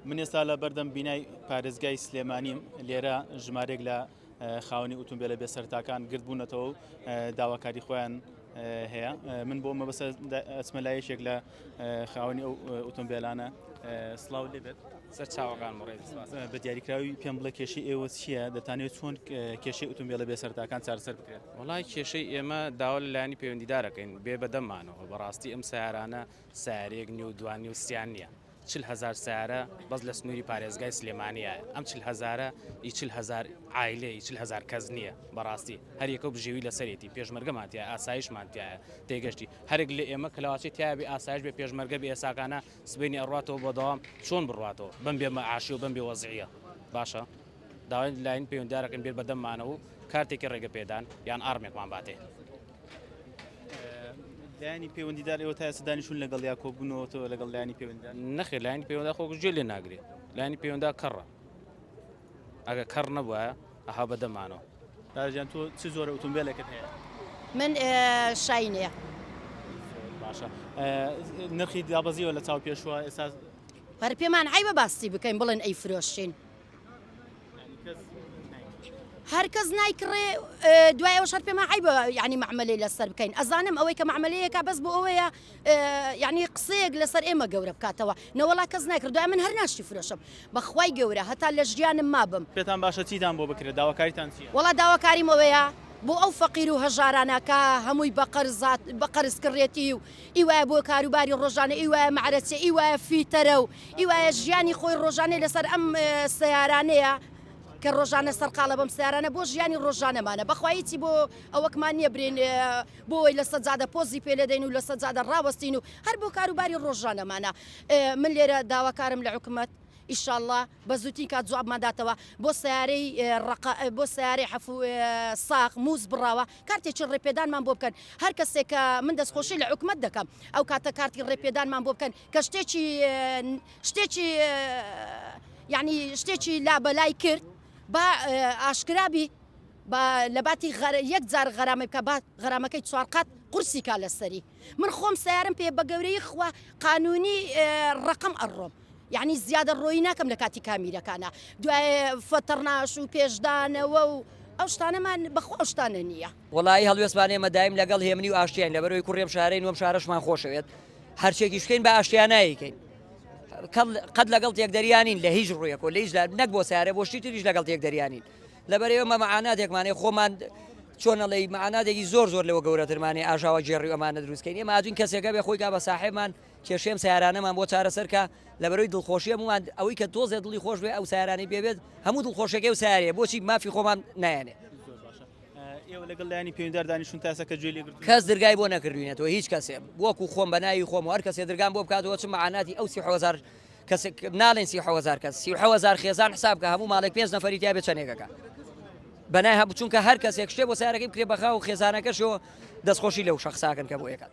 من ئێستا لە بەردەم بینای پارێزگای سلێمانیم لێرە ژمارێک لە خاوەنی ئوتومبێلە بێسەرتاکان گردبوونەتەوە و داواکاری خۆیان هەیە من بۆ مەبەسە ئەچمە لای یەکێک لە خاوەنی ئەو ئوتومبێلانە سڵاو لێبێت سەر چاوەکان بە دیاریکراوی پێم بڵێ کێشەی ئێوە چییە دەتانێت چۆن کێشەی ئوتومبێلە بێسەرتاکان چارەسەر بکرێت وڵای کێشەی ئێمە داوا لە لایەنی پەیوەندیدارەکەین بێ بەدەممانەوە بەڕاستی ئەم سیارانە سیارەیەک نیە و دوانی و سیان نییە 40 هەزار سیارە بەس لە سنووری پارێزگای سلێمانیایە ئەم 40 هەزارە ئی 40 هەزار عایلە ئی 40 هەزار کەس نییە بەڕاستی هەر یەکە و بژێوی لەسەرێتی پێشمەرگەمان تیایە ئاسایشمان تیایە تێگەشتی هەرێک لە ئێمە کە لەواچێ تیایە بێ ئاسایش بێ پێشمەرگە بێ ئێساکانە سبەینێ ئەڕواتەوە بۆ دەوام چۆن بڕواتەوە بەم بێ مەعاشی و بەم بێ وەزعیە باشە داوای لاین پەیوەندارەکەن بێت بەدەممانەوە و کارتێکی ڕێگە پێدان یان ئارمێکمان باتێ. لایەنی پەیوەندیدار ئێوە تا ئێستا دانیشتوون لەگەڵ یا کۆبوونەوەتەوە لەگەڵ لایەنی پەیوەندیدار؟ نەخێر لایەنی پەیوەندیدار خۆ گوێ لێ ناگرێ لایەنی پەیوەندیدار کەڕە ئەگە کەڕ نەبوایە ئەها بەدەمانەوە. دادە گیان تۆ چ جۆرە ئوتومبێلێکت هەیە؟ من شاینێ. باشە نرخی دابەزیوە لە چاو پێشوە ئێستا؟ هەر پێمان عەیبە باسی بکەین بڵێن ئەیفرۆشین. هەر کەس نایکڕێ دوای ئەوەش هەر پێمان عەیبە یعنی مەعمەلەی لەسەر بکەین ئەزانم ئەوەی کە مەعمەلەیەکە بەس بۆ ئەوەیە یعنی قسەیەک لەسەر ئێمە گەورە بکاتەوە نەوەڵا کەس نایکڕ دوای من هەر ناشی فرۆشم بەخوای گەورە هەتا لە ژیانم مابم. پێتان باشە چیتان بۆ بکرێت داواکاریتان چیە؟ وەڵا داواکاریم ئەوەیە بۆ ئەو فەقیر و هەژارانە کە هەمووی بە قەرز بە قەرز کڕێتی و ئی وایە بۆ کاروباری ڕۆژانە ئی وایە مەعرەچە ئی وایە فیتەرە و ئی وایە ژیانی خۆی ڕۆژانەی لەسەر ئەم سەیارانەیە کە ڕۆژانە سەرقاڵە بەم سەیارانە بۆ ژیانی ڕۆژانەمانە بەخوا هیچی بۆ ئەوەکمان نییە برێن بۆ ئەوەی لە سەجادە پۆزی پێ لێدەین و لە سەجادە ڕاوەستین و هەر بۆ کاروباری ڕۆژانەمانە من لێرە داواکارم لە حکومەت ئیشاڵڵا بە زووترین کات جوابمان داتەوە بۆ سەیارەی ڕەقە بۆ سەیارەی حەفو ساغ موز بڕاوە کارتێکی ڕێپێدانمان بۆ بکەن هەر کەسێک کە من دەستخۆشی لە حکومەت دەکەم ئەو کاتە کارتی ڕێپێدانمان بۆ بکەن کە شتێکی شتێکی یعنی شتێکی لابەلای کرد با ئاشکرابی با لەباتی یەک جار غەرامەی بکا با غەرامەکەی چوارقات قورسی کا لەسەری من خۆم سەیارم پێ بە گەورەی خوا قانونی ڕەقەم ئەڕۆم یعنی زیادە ڕۆیی ناکەم لە کاتی کامیرەکانە دوای فەتەڕناش و پێشدانەوە و ئەو شتانەمان بەخوا ئەو شتانە نییە. وەڵایی هەڵوێستمان ئێمە دایم لەگەڵ هێمنی و ئاشتیاین لەبەرئەوەی کوڕی ئەم شارەین و ئەم شارەشمان خۆشەوێت هەرچێکیش بکەین بە ئاشتیانە ئەیکەین قەت لەگەڵ تێکدەریانین لە هیچ ڕوویەکەوە لە هیچ نەک بۆ سیارە بۆ شتی تریش لەگەڵ تێکدەریانین لەبەر ئێمە مەعاناتێکمانەیە خۆمان چۆن ئەڵێی مەعاناتێکی زۆر زۆر لەوە گەورەترمانەیە ئاژاوە گێڕی و ئەمانە دروستکەین ئێمە هاتوین کەسێکە بێ خۆی کا بە ساحێبمان کێشەی ئەم سیارانەمان بۆ چارەسەر کا لەبەرەوەی دڵخۆشی هەموومان ئەوەی کە تۆزێ دڵی خۆش بێ ئەو سیارانەی پێ بێت هەموو دڵخۆشەکەی ئەو سیارەیە بۆچی مافی خۆمان نایەنێ ئێوە لەگەڵ لایەنی پەیوەندیدار دانیشتوون تا ئێستا کە گوێی لێگرتوون؟ کەس درگای بۆ نەکردوینەتەوە هیچ کەسێ وەکو خۆم بە ناوی خۆم و هەر کەسێ درگام بۆ بکاتەوە چ مەعاناتی ئەو 37 هەزار کەسێک ناڵێن 37 هەزار کەس 37 هەزار خێزان حساب کە هەموو ماڵێک پێنج نەفەری تیا بێ چەندێکەکە بەنای هەبوو چونکە هەر کەسێک شتێ بۆ سیارەکەی بکرێ بەخا و خێزانەکەشەوە دەستخۆشی لەو شەخساکەن کە بۆ یەکات.